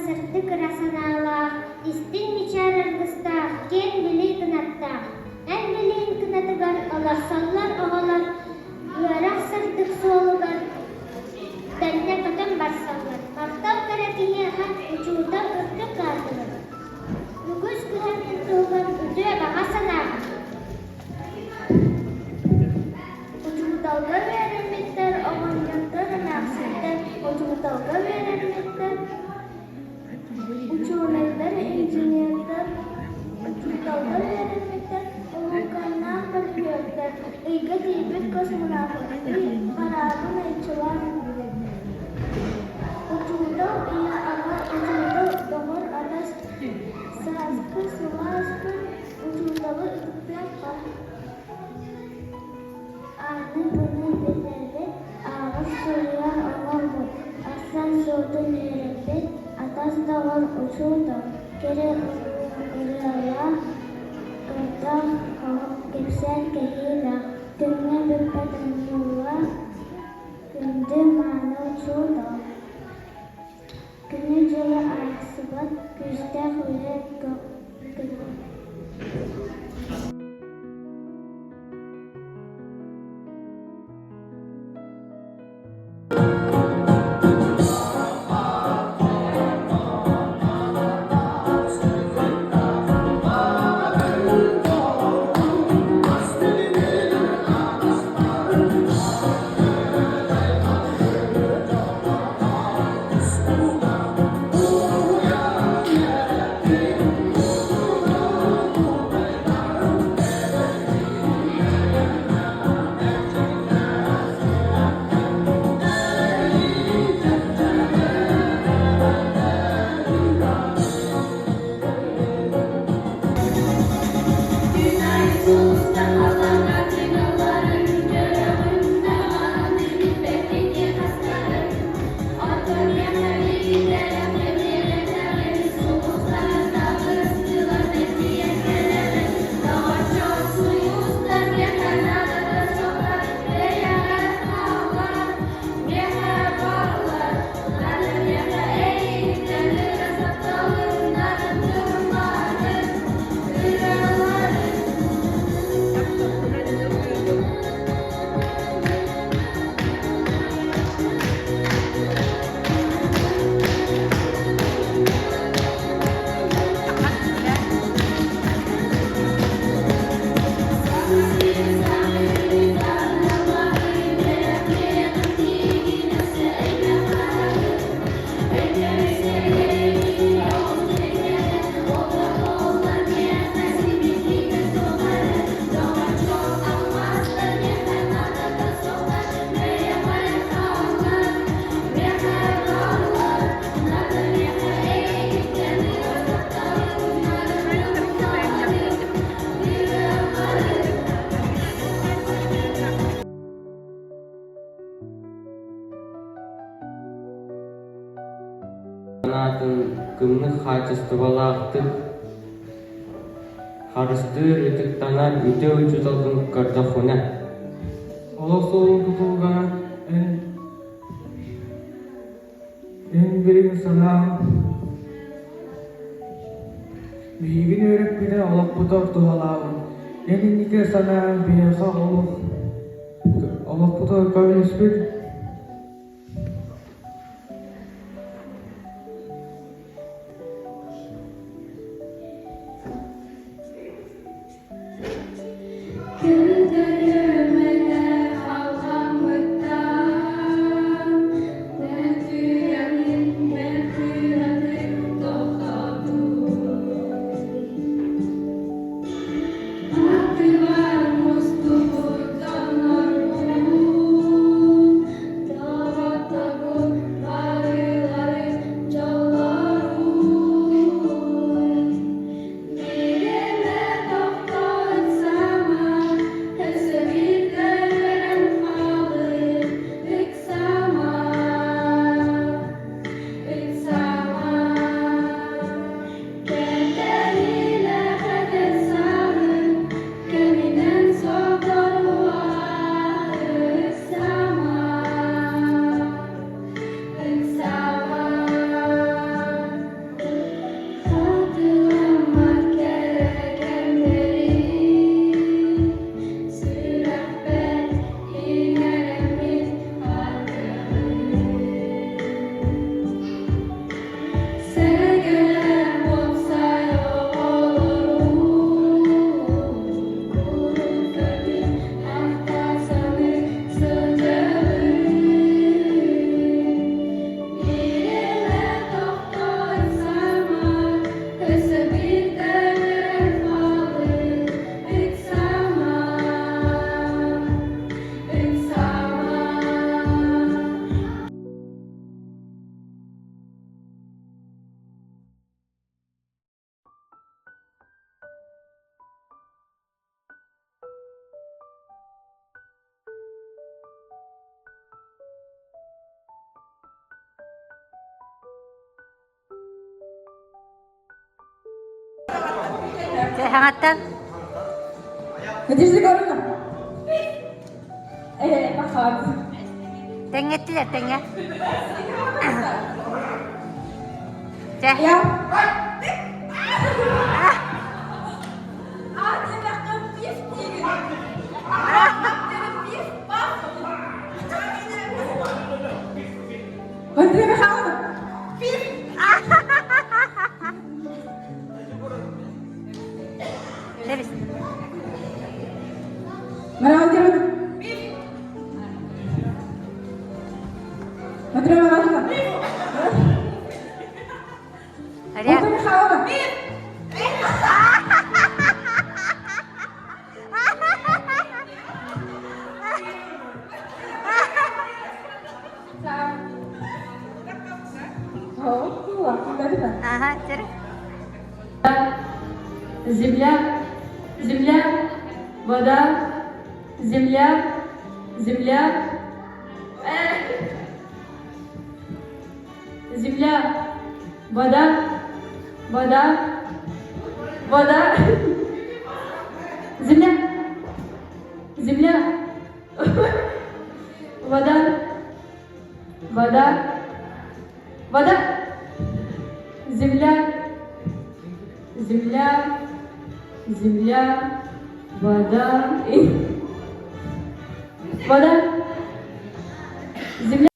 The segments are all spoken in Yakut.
сырдык ыра санаалаах, истиҥ мичээр аргыстаах, киэҥ билии кынаттаах. Эн билииҥ кынатыгар олорсоллор оҕолор, үөрэх сырдык суолугар төннө көтөн барсаллар. Махтал кэрэ киһиэхэ учуутал үрдүк аатыгар. Үгүс кыһамньы туһугар үтүө баҕа санааҕа. Учууталга үөрэммиттэр, оҕонньоттор, эмээхситтэр, учууталга үөрэммиттэр, учуонайдар, инженердэр, учууталга үөрэммиттэр, улууканнаах бөлүһүөктэр, ыйга тиийбит космонавтыы бараабын айчылаан Учуутал ийэ аҕа, учуутал доҕор атас, сааскы сылаас күн учууталы ытыктыахха. Аны буну бүтэрбит, ааҕар суруйар оҕолорбут, ахсаан суотун үөрэппит, атас доҕор учуутал, кэрэ ырыалаах, көрдөөх кэпсээн кэһиилээх, күҥҥэ бүппэт умнуулаах, күндү мааны учуутал. Күнү-дьылы аахсыбат күүстээх үлэ гына. Санаатын кымнык хаачыстыбалаахтык харыстыыр, ытыктанар үтүө учууталгын көрдөххүнэ Олох суолун тутууга эн эн дириҥ санааҥ биһигин үөрэппитэ олохпутугар туһалаабыт. Эн инники санааҥ биһиэхэ олох олохпутугар көмөлөспүт. Аттыгар мустубут дьоннорбут. Хаҥаттан? Надежда Егоровна. Махат. Тэҥҥэттилэр тэҥҥэ. Чэ. Я. Валентина Михайловна. Тэбис. Мария Владимировна. Матрена Ивановна. Ария. Ольга Михайловна. Ага, сир. Земля, земля, вода, земля, земля, земля, вода, вода, вода, земля, земля, вода, вода, вода, земля, земля, земля, вода, вода, земля.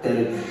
Төрүт.